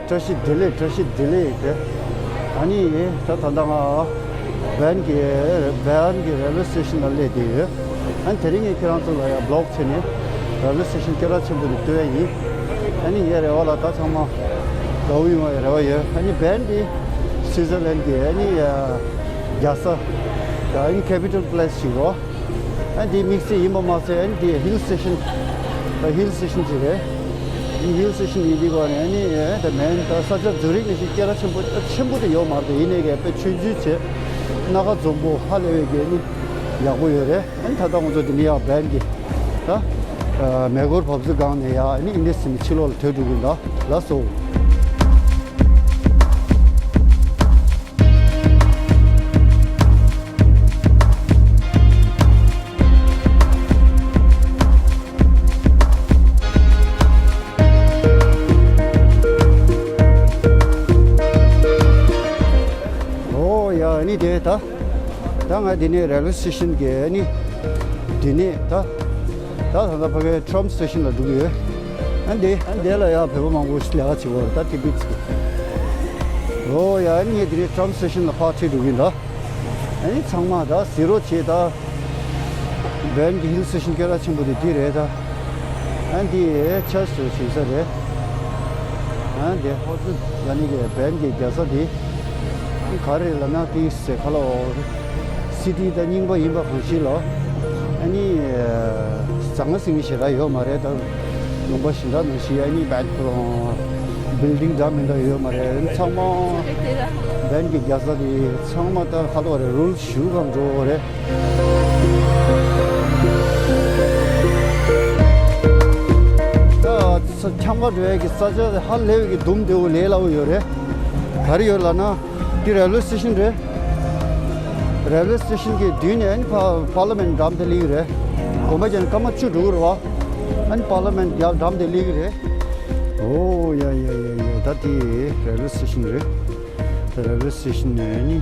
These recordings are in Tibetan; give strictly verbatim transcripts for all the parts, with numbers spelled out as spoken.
བཀྲ་ཤིས་བདེ་ལེགས། བཀྲ་ཤིས་བདེ་ལེགས་དེ། ཨ་ནི་ད་ད་ལྟ་ང་བན་གྱི་བན་གྱི་རེལ་ཝེ་སི་ཊེ་ཤན་ལ་སླེབས་བསྡད་ཡོད། ཨ་ནི་དེ་རིང་ངས་ཁྱེད་རང་ཚོ་ལ་ཡང་བི་ལོག་བྱས་ནས་རེལ་ཝེ་སི་ཊེ་ཤན་སྐད་གྲགས་ཆེན་པོ་དེ་སྟོན་ཡ་ཡིན། ཨ་ནི་ངའི་རེ་བ་ལ་ད་ཚང་མ་དགའ་བོ་ཡོང་བའི་རེ་བ་ཡོད། ཨ་ནི་བན་འདི་སུའི་ཙར་ལན་གྱི་ཨ་ནི་རྒྱལ་ས་ཨ་ནི་ཁེ་པི་ཊལ་པི་ལེ་སི་ཞིག་རེད། ཨ་འདི་དམིགས་བསལ་ཡིན་པ་མ་ཟད་ཨ་འདི་ཧིལ་སི་ཊེ་ཤན། ད་ཧིལ་སི་ཊེ་ཤན་ཅིག་རེད། ཨ་ནི་ཧིལ་སི་ཊེ་ཤན་ཡིན་དུས་ག་ནས་ཨ་ནི་ཨེ་ད་མེན་ད་ས་ཆ་ཛུ་རིག་ནང་བཞིན་སྐད་གྲགས་ཆེན་པོ་ཆེན་པོ་དེ་ཡོད་མ་རེད་དེ། ཡིན་ནའི་གི་དཔེ་ཆུང་ཆུང་བྱས་སྣ་ཁ་འཛོམས་པོ་ཧ་ལས་པའི་གི་ཨ་ནི་ཡག་པོ་ཡོད་རེད། ཨ་ནི་ད་ལྟ་ང་ཚོ་འདི་ནས་ཡར་བན་གྱི་ད་མེ་འཁོར་བབས་ཚུགས་སྒང་ནས་ཡར་ཨ་ནི་ཨིན་ཌི་སི་ནས་ཕྱི་ལོགས་ལ་ཐོན་འགྲོ་གི་ཡིན། ད་ལགས་སོ། ཨོ་ཡ། ཨ་ནི་དེ་ད་ད་ང་འདི་ནས་རེལ་ཝེ་སི་ཊེ་ཤན་གྱི་ཨ་ནི་འདི་ནས་ད་ད་ད་ད་ཕ་གི་ཊམ་སི་ཊེ་ཤན་ལ་འགྲོ་གི་ཡོད། ཨ་འདི་ཨ་འདི་ལ་ཡ་བོད་པ་མང་པོ་ལས་ཀ་བྱེད་ཀྱི་ཡོད་རེད། ད་ཏི་པི་ཙི་ཨོ་ཡ། ཨ་ནི་ངས་འདི་ནས་ཊམ་སི་ཊེ་ཤན་ལ་ཕར་ཁྲིད་འགྲོ་གི་ཡིན་ད། ཨ་ནི་ཚང་མ་ད་གཟིགས་རོགས་བྱེད་ད། བན་གྱི་ཧིལ་སི་ཊེ་ཤན་སྐད་གྲགས་ཆེན་པོ་དེ་འདི་རེད་ད། ཨ་འདི་ཆར་ཆུ་བྱེད་ས་རེད། ཨ་འདི་ཧོ་ཙི་ཡ་ནི་གི་བན་གྱི་རྒྱལ་ས་དེ། ཨ་ག་རེ་ལབ་ན་དེ་ཟེར་ཁ་ལོ། སི་ཊི་ད་རྙིང་པ་ཡིན་པ་གང་ཞིག་ལ། ཨ་ནི་ཟང་ངེ་ཟིང་ངེ་ཞེ་དྲག་ཡོད་མ་རེད་ད། ལུང་པ་ཞིག་འདྲ་ནང་བཞིན་ཨ་ནི་བན་ཁོ་རང་བིལ་ཌིང་འདྲ་མི་འདྲ་ཡོད་མ་རེད། ཚང་མ་བན་གྱི་རྒྱལ་ས་དེ་ཚང་མ་ད་ཁ་ལོ་རེད། རུལ་ཞུ་གང་འགྲོ་རེད། ད་ཁྱམས་ཁ་འགྲོ་ཡ་གི་ས་ཆ་དེ་ཧ་ལས་པའི་གི་དུམ་བདེ་བོ་ལས་སླ་བོ་ཡོད་རེད། ག་རེ་ཡོད་ལབ་ན་འདི་རེལ་ཝེ་སི་ཊེ་ཤན་རེད། རེལ་ཝེ་སི་ཊེ་ཤན་གྱི་མདུན་ནས་ཨ་ནི་ཕ་པར་ལི་མེན་ཊི་འགྲམ་དེ་སླེབས་ཀྱི་རེད། དགོན་པ་ཅན་སྐར་མ་བཅུ་འགྲོ་གི་རེད་བ། ཨ་ནི་པར་ལི་མེན་ཊི་རྒྱབ་འགྲམ་དེ་སླེབས་ཀྱི་རེད། ཨོ་ཡ་ཡ་ཡ་ཡ། ད་དེ་རེལ་ཝེ་སི་ཊེ་ཤན་རེད། ད་རེལ་ཝེ་སི་ཊེ་ཤན་ནས་ཨ་ནི།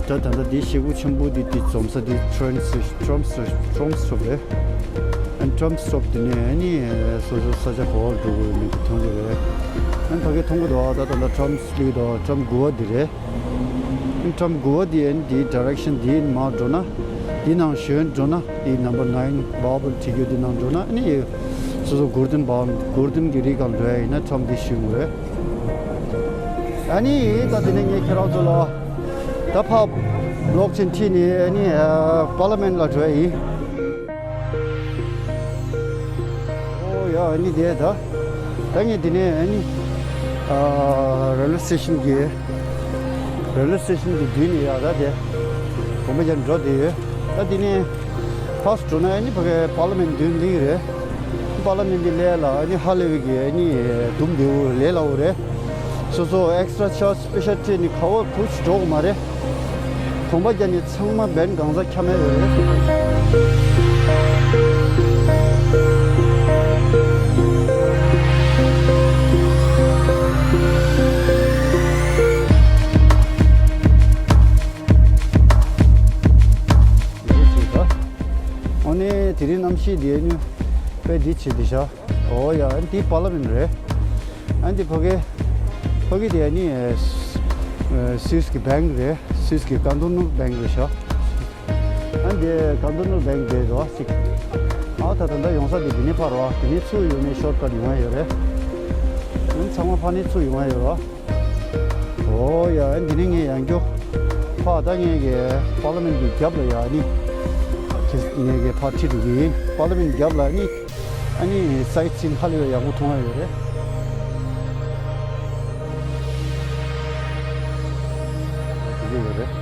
ད་ད་ལྟ་དེ་ཤེལ་སྒོ་ཆེན་པོ་དེ་དེ་འཛོམས་ས་དེ་ཊམ་སི་ཊམ་སི་ཊམ་སི་ཊོབ་རེད། ཨ་ནི་ཊམ་སི་ཊོབ་དེ་ནས་ཨ་ནི་སོ་སོ་ས་ཆ་ག་པར་འགྲོ་དགོས་ཡོད་མེད་དེ་མཐོང་གི་རེད། ཨ་ནི་ཕ་གི་མཐོང་གི་འདུག་ད་ད་ལྟ་ཊམ་སི་ཊོབ་སླེབས་འདུག་ཊམ་སི་ཊོབ་དགུ་པ་དེ་རེད། ཊམ་སི་ཊོབ་དགུ་པ་དེ་ཨ་ནི་དེའི་ཌི་རེག་ཤན་དེའི་མར་འགྲོ་ན། དེའི་ནང་གཞོན་འགྲོ་ན་དེའི་ནམ་བར་ནའིན་བར་བུལ་བྲིས་རྒྱུ་དེའི་ནང་འགྲོ་ན་ཨ་ནི་སོ་སོ་གུར་དན་བ་གུར་དན་གྱི་རིགས་གང་འགྲོ་ཡ་ཡིན་ན་ཊམ་སི་ཊོབ་དེ་ཞུ་དགོས་རེད། ཨ་ནི་ད་དེ་ནས་ངས་ཁྱེད་རང་ཚོ་ལ་ད་ཕར་བི་ལོག་ཅན་ཁྲིད་ནས་ཨ་ནི་པར་ལི་མེན་ཊི་ལ་འགྲོ་ཡ་ཡིན། ཨོ་ཡ། ཨ་ནི་དེ་ད་ད་ངས་དེ་ནས་ཨ་ནི་ཨ་རེལ་ཝེ་སི་ཊེ་ཤན་གྱི་རེལ་ཝེ་སི་ཊེ་ཤན་གྱི་མདུན་ནས་ཡར་ད་དེ་དགོན་པ་ཅན་འགྲོ་བསྡད་ཡོད། ད་དེ་ནས་ཕར་ཚུར་འགྲོ་ན་ཨ་ནི་ཕ་གི་པར་ལི་མེན་ཊི་མདུན་སླེབས་ཀྱི་རེད། པར་ལི་མེན་ཊི་འདི་སླེབས་ལ་ཨ་ནི་ཧ་ལས་པའི་གི་ཨ་ནི་དུམ་བདེ་བོ་ལས་སླ་བོ་རེད། སོ་སོ་ཨེག་སི་ཊ་ར་ཆར་ཇི་པེ་ཤལ་ཊི་རེན་ནི་ག་བ་གུ་ཞིག་འགྲོ་གི་མ་རེད། གོམ་པ་རྒྱག་ནི་ཚང་མ་བན་གང་ཟག་ཁྱམས་ཡོད་རེད། ཨོ་ནི་དེ་རིང་གནམ་གཤིས་འདི་ནི་དཔེ་འདི་བྱེད་འདི་ཤག་ཨོ་ཡ། ཨ་ནི་འདི་པར་ལི་མེན་ཊི་རེད། ཨ་ནི་འདི་ཕ་གི་ཕ་གི་དེ་ཨ་ནི་སུད་སི་གི་བེང་རེད། སུད་སི་གི་ཀན་ཊོན་ནལ་བེང་རེད་ཤག་ཨ་ནི་འདི་ཀན་ཊོན་ནལ་བེང་དེ་རེད་བ་ཅིག་ཨ་ད་ད་ད་ཡོང་ས་འདི་འདི་ནས་ཕར་རེད་བ། འདི་ནས་ཚུར་ཡོང་ནས་ཤོཊ་ཀཊ་ཡོང་ཡ་ཡོད་རེད། ཨ་ནི་ཚང་མ་ཕར་ནས་ཚུར་ཡོང་ཡ་ཡོད་རེད་བ། ཨོ་ཡ། ཨ་འདི་ནས་ངས་ཡང་སྐྱོ། ཕ་ད་ངས་གི་པར་ལི་མེན་ཊི་གི་རྒྱབ་ལ་ཡ་ནི། ངས་གི་ཕར་ཁྲིད་འགྲོ་གི་ཡིན། པར་ལི་མེན་ཊི་རྒྱབ་ལ་ནི། ཨ་ནི་སའིཊ་སིན་ཧ་ལས་པའི་ཡག་པོ་མཐོང་ཡ་ཡོད་རེད། དེ་གི་ཡོད་རེད།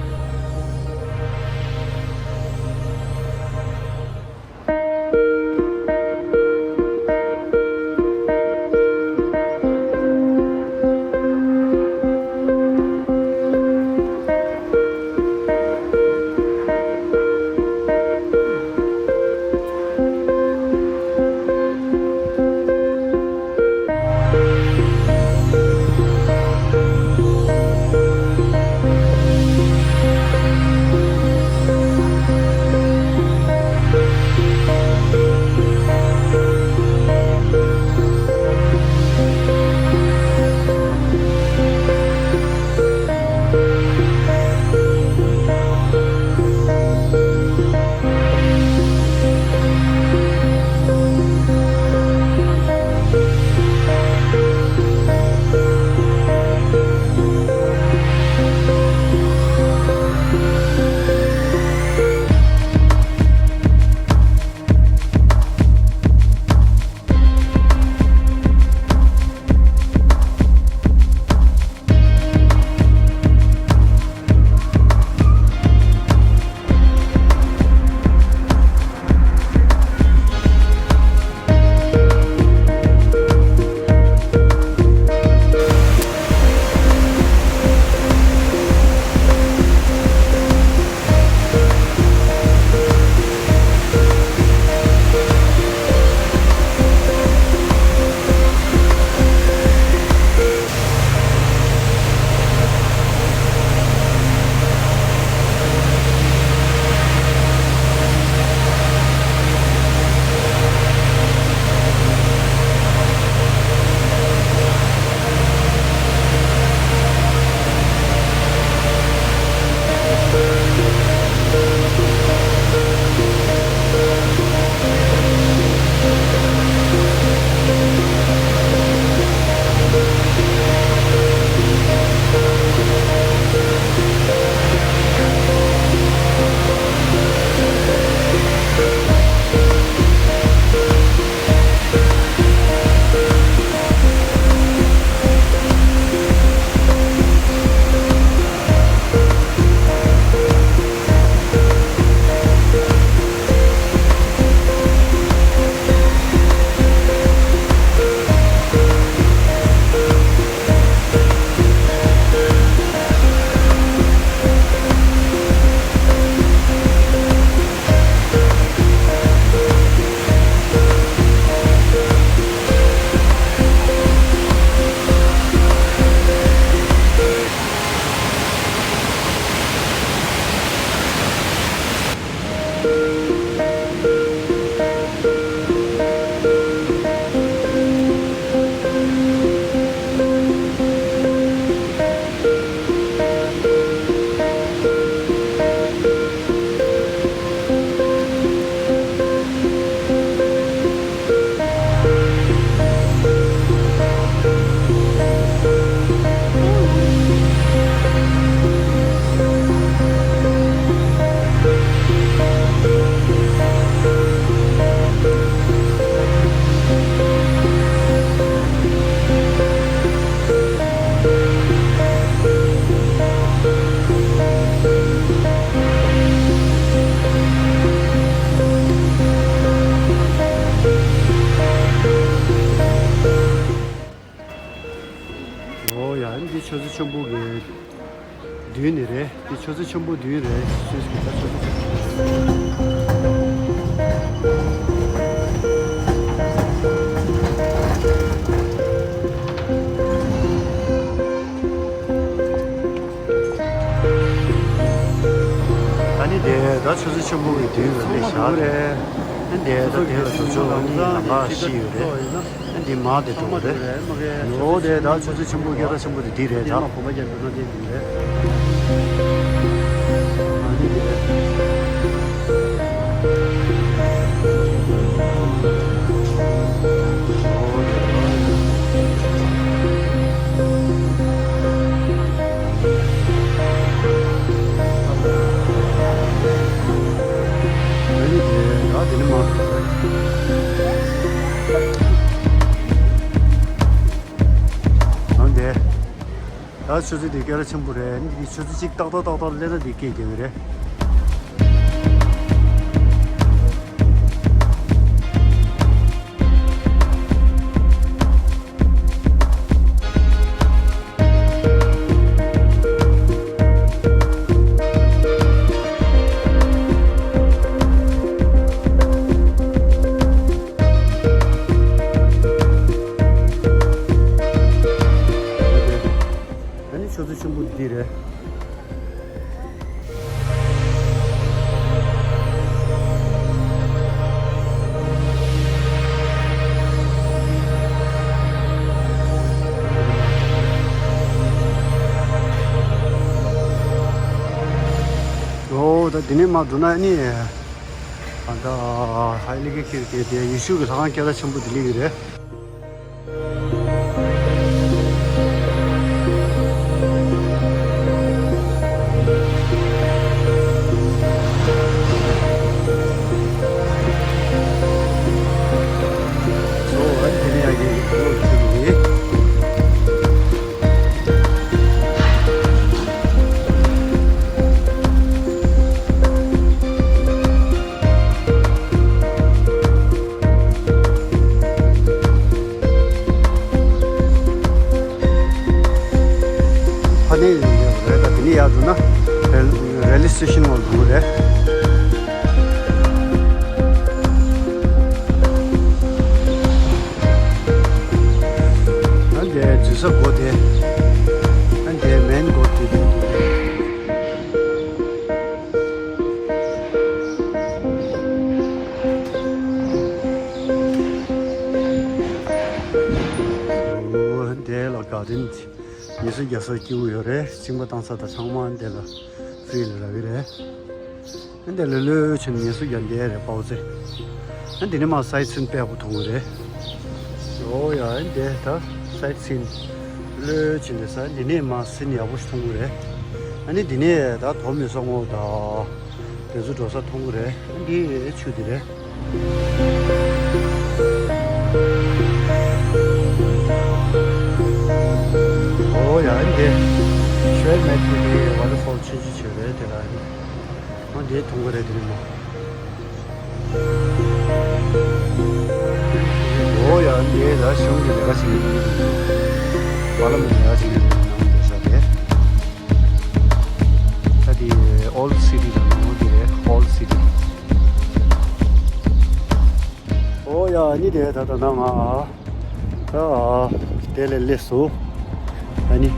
མདུན་ནས་རེད། འདི་ཆུ་ཚོད་ཆེན་པོ་མདུན་རེད། སུད་སི་གི་ད་ཆུ་ཚོད་ཆེན་པོ། ད་ནི་དེ་ད་ཆུ་ཚོད་ཆེན་པོ་གི་མདུན་ལ་སླེབས་བཞག་རེད། ཨ་འདི་ད་དེ་ལ་འགྲོ་ཆོག་ཨ་ནི་ལམ་ཁ་ཤི་ཡོད་རེད། ཨ་འདི་མ་དེ་འགྲོ་རེད། ཨོ་དེ་ད་ཆུ་ཚོད་ཆེན་པོ་སྐད་གྲགས་ཆེན་པོ་དེ་འདི་རེད་ད། ཨ་འདི་ནི་མ། ཨ་འདི། ད་ཆུ་ཚོད་འདི་སྐད་གྲགས་ཆེན་པོ་རེད། འདི་ཆུ་ཚོད་གཅིག་ཏག་ཏག་ཏག་ཏག་སླེབས་ན་འདི་སྐད་རྒྱག་གི་རེད། ཨ་ནི་ཆུ་ཚོད་ཆེན་པོ་འདི་རེད། ཨོ་ད་འདི་ནས་མར་འགྲོ་ན་ཨ་ནི། ཨ་ད་ཧའི་ལི་ཀེ་ཁིར་ཀེ་དེ་ཡེ་ཤུ་གི་ལྷ་ཁང་སྐད་གྲགས་ཆེན་པོ་དེ་སླེབས་ཀྱི་རེད། ཕ་ནས་ཡོང་ཡོད་རེད། ད་དེ་ནས་ཡར་འགྲོ་ན་རེ་ལི་སི་ཊེ་ཤན་ནང་འགྲོ་གི་རེད། ཨ་འདི་འཛུལ་ས་སྒོ་དེ། ཨ་འདི་མེན་སྒོ་དེ་དེ། འོ་འདི་ལ་ག་དེ་ནས་ཉི་ཤུ་རྒྱ་ས་སྐྱིད་པོ་ཡོད་རེད། གཅིན་པ་བཏང་ས་དང་ཚང་མ་འདི་ལ་ཧྥི་རི་ལ་རག་གི་རེད། ཨ་འདི་ལ་ལོས་ཆེན་ཉི་ཤུ་རྒྱ་འདི་རེད་པའོ་ཙེ། ཨ་འདི་ནས་མར་སའེ་ཊི་སིན་དཔེ་པོ་མཐོང་གི་རེད། ཨོ་ཡ་ཨ་འདི་ད་སའེ་ཊི་སིན་ལོས་ཆེན་འདི་ས་འདི་ནས་མར་སིན་ཡག་པོ་ཞིག་མཐོང་གི་རེད། ཨ་ནི་འདི་ནས་ད་དོམ་ཡོད་ས་ངོ་ད་དེ་ཚོ་འགྲོ་ས་མཐོང་གི་རེད། ཨ་འདི་ཆུ་འདི་རེད། ཨོ་ཡ་ཨ་འདི་ཤོད་མེད་དེ་དེ་ཝ་ཊར་ཕོལ་ཆུང་ཆུང་ཆེ་རེད་དེ་ལ་ཨ་ནི། ཨ་འདི་མཐོང་གི་རེད་དེ་ནས་མར། ཨོ་ཡ་འདི་ལ་གཞུང་གི་ལས་ཀ་བྱེད་ཀྱི་ཡོད་འདུག་པཱ་ལི་མེན་ཊི་ལས་ཀ་བྱེད་ཀྱི་ཡོད་འདུག་ནང་དུ་ཤར་ཏེ། ད་དེ་ཨོལ་སི་ཊི་དང་ནང་དེ་རེད། ཨོལ་སི་ཊི། ཨོ་ཡ་ཨ་ནི་དེ་ད་ད་ན་ང་ད་དེ་ལས་སླེབས་སོང་། ཨ་ནི།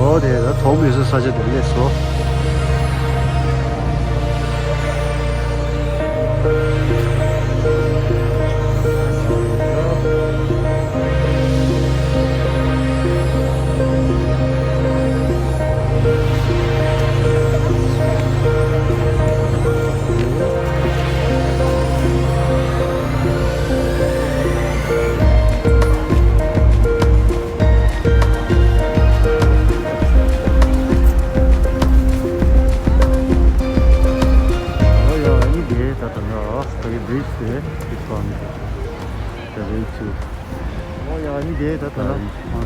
ཨོ་དེ་ད་དོམ་ཡོད་ས་ས་ཆ་དེ་སླེབས་སོང་།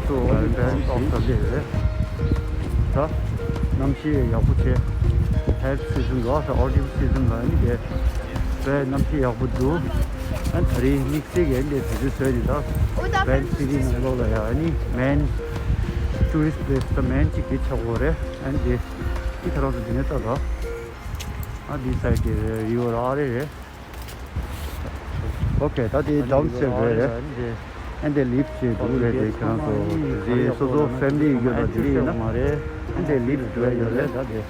ཚོ་ཨོ་ལི་བན་ཨོག་ས་ལེ་རེད། ད་གནམ་གཤིས་ཡག་པོ་བྱས། ཧེ་ཊི་སི་ཛོན་ལ་ད་ཨོ་ཊམ་སི་ཛོན་ལ་ནི་དེ་བས་གནམ་གཤིས་ཡག་པོ་འདུག་ཨ་ད་རེས་དམིགས་བསལ་གྱི་ཨ་ནི་དེ་དུས་བཟོས་ནས་ད་བན་སི་ཊི་ནང་ལོགས་ལ་ཡ་ཨ་ནི་མེན་ཊུ་རི་སི་ཊི་པི་ལེ་སི་ད་མེན་གཅིག་དེ་ཆགས་ཡོད་རེད། ཨ་ནི་དེ་ཁྱེད་རང་ཚོ་འདི་ནས་ལྟ་ད། ཨ་འདི་སའི་ཌི་དེ་རི་ཝར་ཨ་རེ་རེད། ཨོ་ཁེ། ད་དེ་ཌའོན་སི་ཊེར་རེད། ཨ་འདི་ལིཕ་ཊི་བྱས་འདུག་རེད། དེ་ཁྱེད་རང་ཚོ་དེ་སོ་སོ་ཕེ་མི་ལི་ཡོད་པ་དེ་ཡིན་ན་མ་རེད། ཨ་འདི་ལིཕ་ཊི་རེད་ཡོད་རེད། ད་དེ།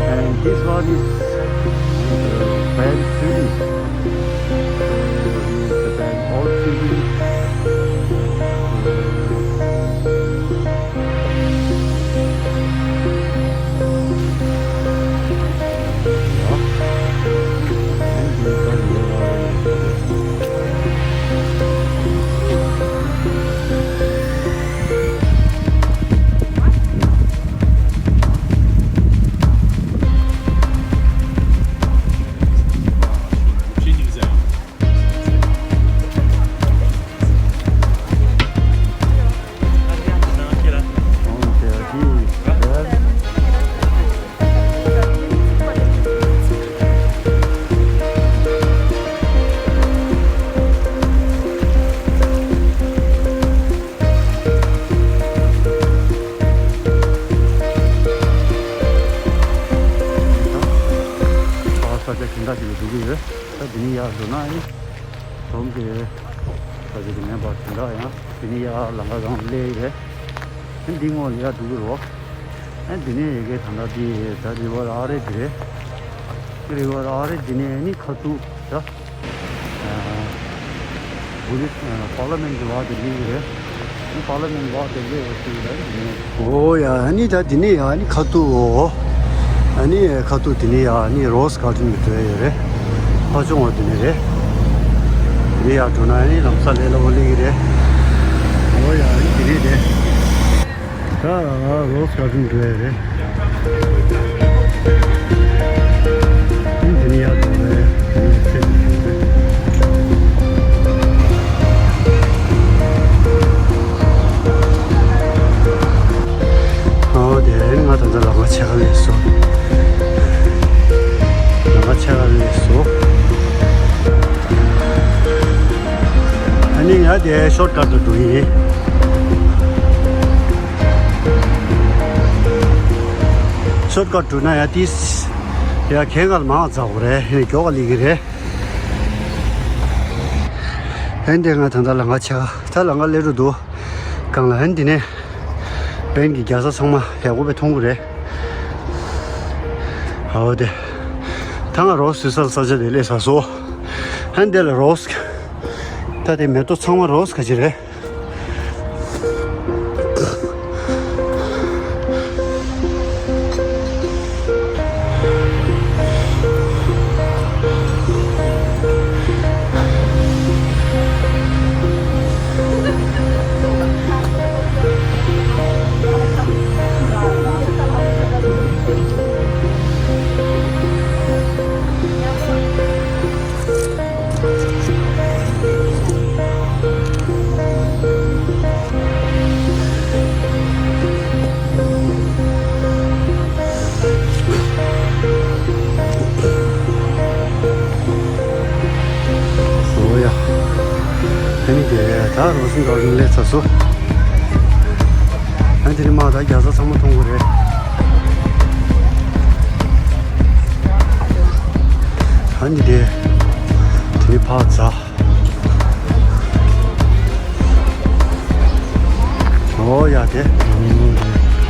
And this one is uh, Band City. So this is the band, old city. ས་ཆ་གང་འདྲ་ཞིག་ལ་འགྲོ་གི་ཡོད། ད་འདི་ནས་ཡར་འགྲོ་ན་ཨ་ནི་དོམ་གྱི་ས་ཆ་དེ་མེད་པ་དེ་འདྲ། ཡང་དེ་ནས་ཡར་ལམ་ཁ་སྒང་སླེབས་ཡོད་རེད། ཨ་འདི་སྔོན་ལ་ཡར་འགྲོ་གི་རེད། ཨ་འདི་ནས་ཡ་གི་ད་ལྟ་འདི་ད་རི་ཝར་ཨ་རེ་འདི་རེད། རི་ཝར་ཨ་རེ་འདི་ནས་ཨ་ནི་ཁ་ཐུག་ད། ཨ་བུ་རི་ཨ་པར་ལི་མེན་གྱི་བར་དུ་སླེབས་ཀྱི་རེད། ཨ་པར་ལི་མེན་བར་དུ་སླེབས་ཡོད་ཟེར་གྱི་རེད། འོ་ཡ། ཨ་ནི་ད་འདི་ནས་ཡ་ཨ་ནི་ཁ་ཐུག་འོ། ཨ་ནི་ཁ་ཐུག་འདི་ནས་ཡ་ཨ་ནི་རོ་སི་གར་ཌེན་གྱི་འགྲོ་ཡ་ཡོད་རེད། ཕ་ཆུང་བ་འདི་ནས་རེད། འདི་ནས་ཡ་འགྲོ་ན་ཨ་ནི་ལམ་སང་ལས་སླ་པོ་སླེབས་ཀྱི་རེད། འོ་ཡ། ཨ་ནི་འདི་ནས་རེད། ད་རོ་སི་གར་ཌེན་འགྲོ་ཡ་རེད། ཨ་ནི་དེ་ནས་ཡར་འགྲོ་རེད། དེ་ནས་ཚེ་འགྲོ་རེད། ཨོ་དེ་ང་ད་ལྟ་ལམ་ཁ་ཕྱེད་ཀ་སླེབས་སོང་། ལམ་ཁ་ཕྱེད་ཀ་སླེབས་སོང་། ཨ་ནི་ཡ་དེ་ཤོར་ཀཊ་དུ་འགྲོ་ཡིན། ཤོར་ཀཊ་འགྲོ་ན་ཡ་ཏིས་ཡ་ཁེ་ངལ་མང་ཙག་པོ་རེད། ཡ་མགྱོགས་ཀ་ལི་གི་རེད། ཨ་ནི་དེ་ང་ད་ལྟ་ལམ་ཁ་ཕྱེད་ཀ། ད་ལམ་ཁ་སླེབས་འགྲོ་འདུག་སྒང་ལ། ཨ་ནི་དེ་ནས་བན་གྱི་རྒྱལ་ས་ཚང་མ་ཡག་པོ་དཔེ་མཐོང་གི་རེད། ཨོ་དེ། ད་ང་རོ་སི་ས་ས་ཆ་དེ་སླེབས་ཚར་སོང་། ཨ་ནི་དེ་ལ་རོ་སི། ད་དེ་མེ་ཏོག་ཚང་མ་རོ་སི་ག་ཅི་རེད། འོ་ཡ། ཨ་ནི་དེ་ད་རོ་སི་གར་ཌེན་སླེབས་ཚར་སོང་། ཨ་ནི་དེ་ནས་མར་ད་རྒྱལ་ས་ཚང་མ་མཐོང་གི་རེད། ཨ་ནི་དེ་དེ་ནས་ཕར་འཛེགས། འོ་ཡ་དེ།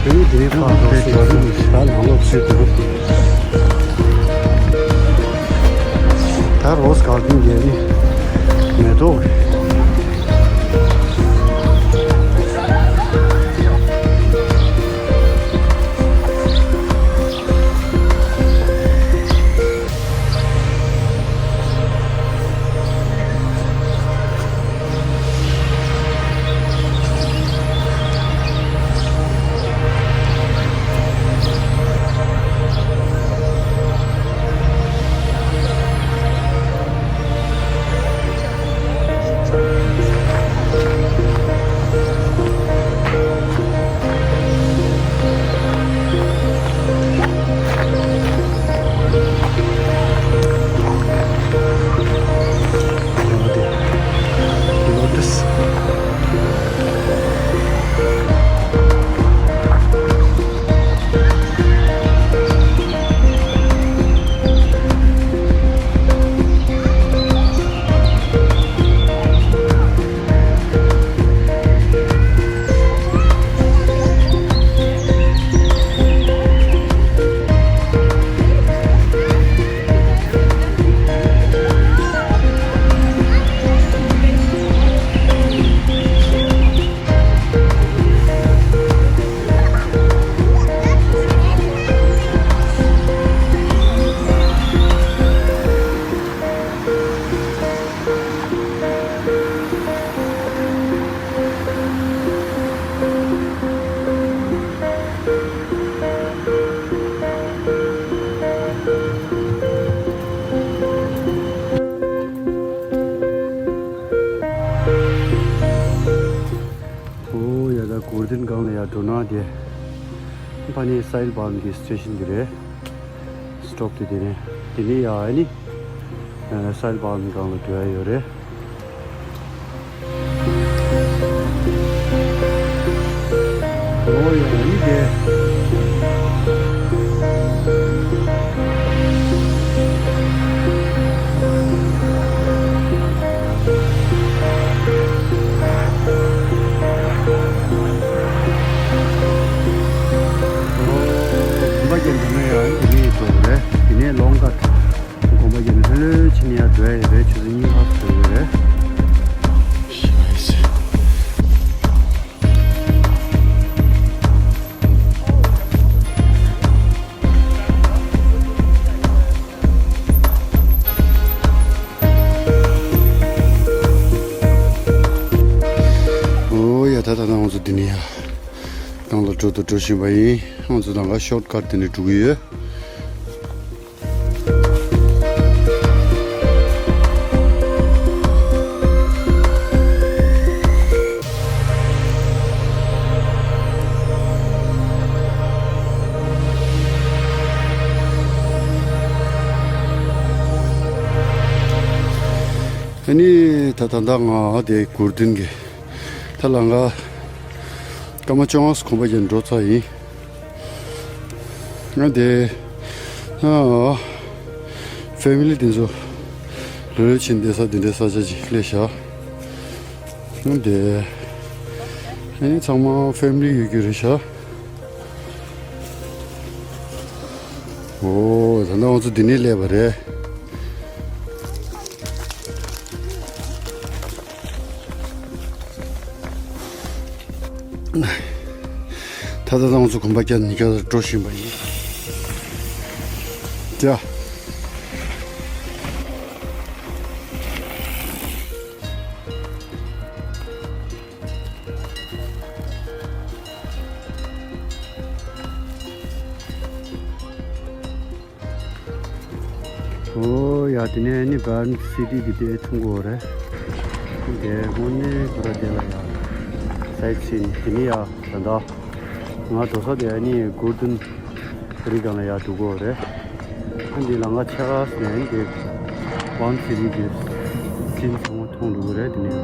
དེ་ནི་དེ་ནི་ཕར་འགྲོ་ཟེར་གྱི་འདུག་ད་ནང་ལོགས་ཚུད་འདུག་ད་རོ་སི་གར་ཌེན་གྱི་ནི་མེ་ཏོག་རེད། དེ་ཕ་ནི་སའིལ་བཱལམ་གྱི་སི་ཊེ་ཤན་དེ་རེད། སི་ཊོབ་དེ་དེ་ནས་དེ་ནས་ཡ་ཨ་ནི་སའིལ་བཱལམ་སྒང་ལ་འགྲོ་ཡ་ཡོད་རེད། ཨོ་ཡ་ཨ་ནི་དེ། གོམ་པ་རྒྱག་འགྲོ་ན་ཡང་དེ་ནས་འགྲོ་དགོས་རེད། དེ་ནས་ལོང་ཀཊ། གོམ་པ་རྒྱག་ནས་ལྷོད་ལྷོད་ཕྱིན་ནས་ཡར་འགྲོ་ཡ་ཡོད་རེད། ཆུ་ཚོད་གཉིས་ལྷག་འགྲོ་ཡོད་རེད། ཨོ་ཡ་ད་ད་ད་ང་ཚོ་འདི་ནས་ཡ་གང་ལ་འགྲོ་དུ་འགྲོ་བཞིན་པ་ཡིན། ང་ཚོ་ད་ག་ཤོར་ཀཊ་དེ་ནས་འགྲོ་གི་ཡོད། ཨ་ནི་ད་ད་ལྟ་ང་དེ་གུར་དིན་གི་ད་ལམ་ཁ་སྐར་མ་བཅོ་ལྔ་གོམ་པ་རྒྱག་འགྲོ་ཚར་ཡིན། ང་དེ་ཨ་ཕེ་མི་ལི་དེ་ཚོ་ལྷོད་ལྷོད་ཕྱིན་བསྡད་ས་དེ་འདྲའི་ས་ཆ་ཅིག་སླེབས་ཤག་ང་དེ་ཨ་ནི་ཚང་མ་ཕེ་མི་ལི་ཡོད་རྒྱུ་རེད་ཤག་ཨོ་ད་ནང་ང་ཚོ་འདི་ནས་སླེབས་པ་རེད། ད་ལྟ་ང་ཚོ་གོམ་པ་རྒྱག་ནས་རྒྱག་འགྲོ་བཞིན་པ་ཡིན། ཡ། ཨོ་ཡ་དེ་ནས་ནི་བཱན་སི་ཊི་གི་དེ་མཐོང་གི་ཡོད་རེད། དེ་དངོས་གནས་ཁོ་ར་དེ་ལ་ཡ་སའིཊ་སིན་དེ་ནི་ཡ་ད་ལྟ་ང་འགྲོ་ས་དེ་ནི་གོར་དོན་རི་སྒང་ལ་ཡ་འགྲོ་གི་ཡོད་རེད། ཨ་འདི་ལམ་ཁ་ཕྱེད་ཀ་ནས་དེ་བཱན་སི་ཊི་གི་སིན་ཚང་མ་མཐོང་འགྲོ་གི་རེད། དེ་ནས་